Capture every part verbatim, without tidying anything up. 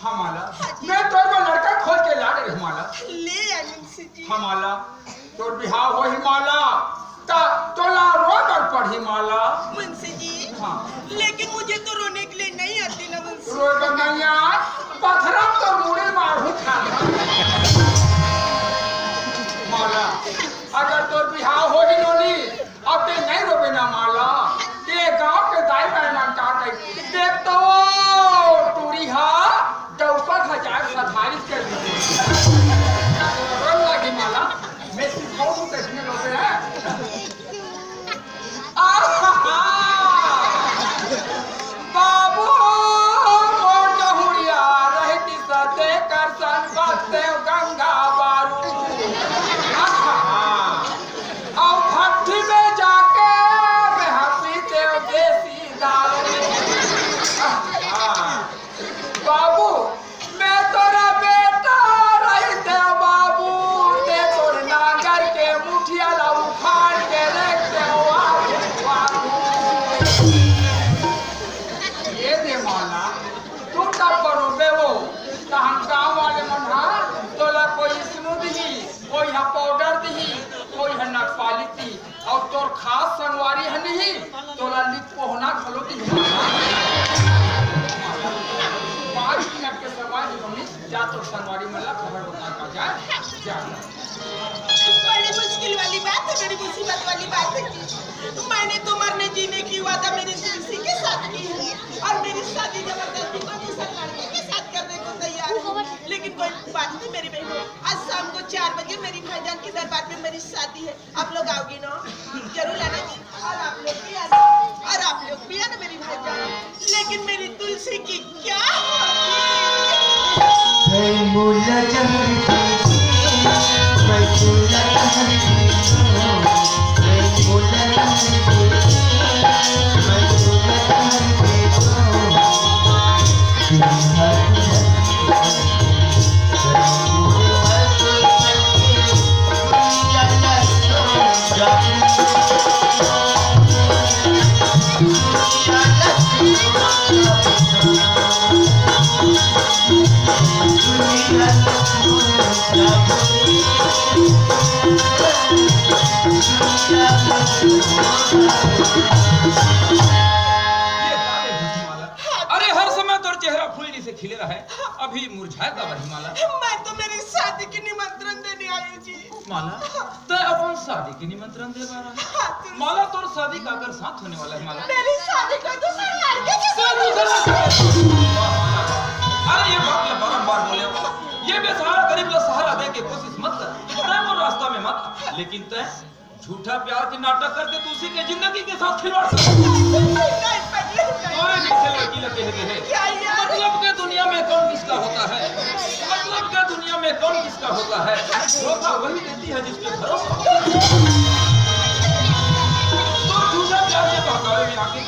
हाँ माला, मैं तोर बर लड़का खोज के ला डरे हँव माला। ले आ मुंशी जी। हाँ माला, तोर बिहाव होही माला, त तोला रोए बर पड़ही माला। मुंशी जी, हाँ। लेकिन मुझे तो रोने के लिए नहीं आती ना मुंशी। रोए बर नहीं आय, पथरा म तोर मुड़ी मारहूँ ठाढ़ा। माला, अगर तोर बिहाव होही नोनी, अब ते नहीं रोबे ना माला, ते गाँव के दाई बाई मन का कही, देख तो टूरी हा डौका खचार सधारिस कर दी। रोन लगी माला, मैं सिखाऊँ तू कैसे रोबे है। आहा! बाबू, मोर जहुड़िया रहती सते कर सन बसते गंगा बारू। आहा! अउ भट्ठी में जाके मैं हंसी देव देसी दारू। आहा! बाबू, मैं तोरा बेटा रहितेंव बाबू, ते तोर नांगर के मुठिया ला उखाड़ के रख देव बाबू, बाबू। ये दे माला, तू तब बरोबे हो, तहन गाँव वाले मन हा तोला कोई इसनू दिही, कोई हा पाउडर दिही, कोई हा नकपालिश दिही। अउ तोर खास संगवारी ह नहीं, तोला लिप पोहना घलो दिही। पाँच मिनट के समय नहीं बनी, जा तोर संगवारी मन ला खबर बता का जा, जा। बड़ी मुश्किल वाली बात है, बड़ी मुसीबत वाली बात है कि मैंने तो मरने जीने की वादा मेरी तुलसी के साथ की है और मेरी शादी जबरदस्ती को दूसरे लड़के के साथ करने को तैयार है। लेकिन कोई बात नहीं मेरी बहनों, आज शाम को चार बजे मेरी भाईजान के दरबार में मेरी शादी है। आप लोग आओगे ना? जरूर आना जी। और आप लोग भी आना, और आप लोग भी आना मेरी भाईजान। लेकिन मेरी तुलसी की क्या होगी? ये का देखत हस माला? अरे, हर समय तोर चेहरा फूल जैसे खिले रहे, अभी मुरझाए काबर हे माला? मैं तो मेरी शादी की निमंत्रण देने आई हूँ जी। माला, तैं अपन शादी के निमंत्रण दे बर आए? हाँ, तुम माला, तोर शादी काकर साथ होने वाला है माला? मेरी शादी कोई दूसरे लड़के के साथ होने वाला है। अरे, ये बात मैं बारंबार बोले हूँ, ये बेसहारा गरीब ला सहारा दे के कोशिश मत कर, तैं मोर रास्ता में मत आ। लेकिन तैं झूठा प्यार के नाटक करके तुलसी के जिंदगी के साथ खिलवाड़ कर। नहीं, पगले, नहीं। तोरे जैसे लड़की ला कह दे हे। क्या यार? मतलब के दुनिया में कौन किसका होता है? मतलब के दुनिया में कौन किसका होता है? धोखा वही देती है जिस पे भरोसा होता है। तोर झूठा प्यार के बहकावे में आके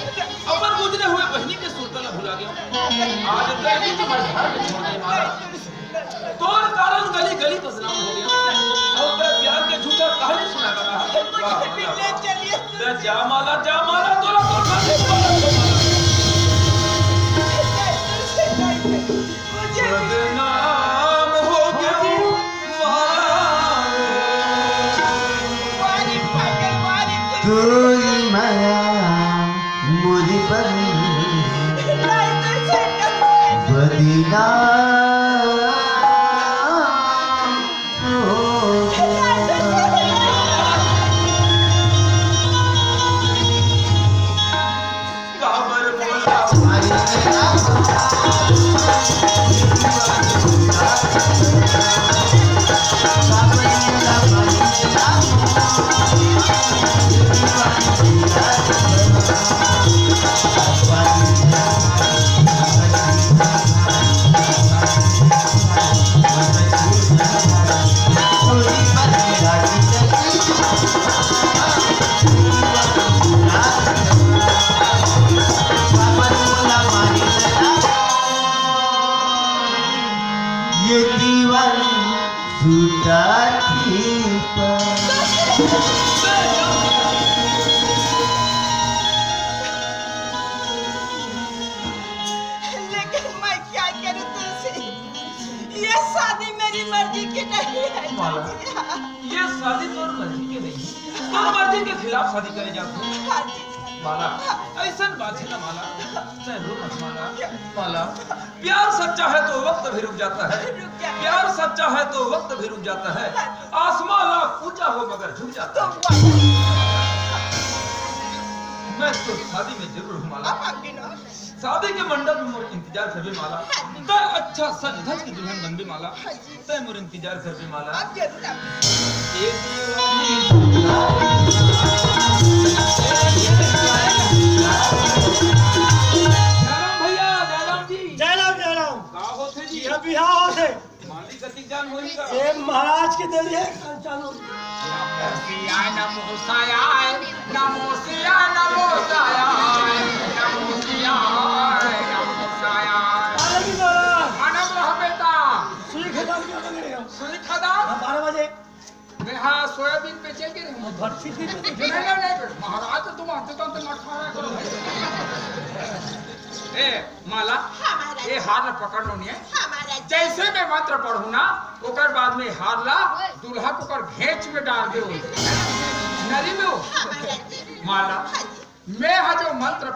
अपन गुजरे हुए बहिनी के सुरता ला भुला गया। आज तक भी तुम्हारे घर में छोड़ के मारा। तोर कारण गली गली बदनाम हो गया। अउ तैं प्यार के झूठा कहानी सुना रहा है। मुझे भी ले चलिए। तैं जा माला, जा माला, तोला तो खाली माला। मुझे भी बदनाम हो गया माला। वारी पागल, वारी तू ही माया मुझे पर नहीं, नहीं, नहीं, नहीं। बदनाम हो गया। काबर बोला? ये दीवान सुता थी पर। लेकिन मैं क्या करूं तुलसी? मर्जी के नहीं है, माला, जी। ये शादी तोर मर्जी के नहीं है। तोर मर्जी के खिलाफ शादी करे जात हे। हाँ जी। माला, ऐसन बात हे ना माला, तैं रो मत माला। माला, प्यार सच्चा है तो वक्त भी रुक जाता है। रुक जाता है। प्यार सच्चा है तो वक्त भी रुक जाता है। हाँ जी। आसमां लाख ऊंचा हो मगर झुक जाता है। तो मैं तो शादी में जरूर हूँ माला। अब आगे ना। शादी के मंडप में मोर इंतजार करबे माला। तैं अच्छा सज धज के दुल्हन बनबे माला। तैं मोर इंतजार करबे माला। अब जरूर आबे। ए दीवानी। जयराम भैया, जयराम जी। जयराम, जयराम। का होथे जी? ये बिहाव होथे। मालिक कतिक जान होही का? ये महाराज के देरी हे, चालू। नमो शिवाय, नमो शिवाय, नमो शिवाय, नमो शिवाय, नमो शिवाय, नमो शिवाय। अरे भी महाराज। मानव रह बेटा। सुई खदान क्यों लग रहे हो? सुई खदान? हाँ, बारह बजे। मैं हाँ सोयाबीन बेचे के नहीं। भट्टी थी तो नहीं, नहीं, नहीं, महाराज तो तुम आते तो अंत मत खाया करो भाई। ए, माला, हाँ, महाराज। ये हार ला पकड़ लो नहीं है। हाँ, महाराज। जैसे मैं मंत्र पढ़ूं ना, ओकर बाद में हार ला दूल्हा के ओकर घेंच में डाल दे। नरी में हो। हाँ, महाराज जी। माला, हाँ जी। मैं हा जो मंत्र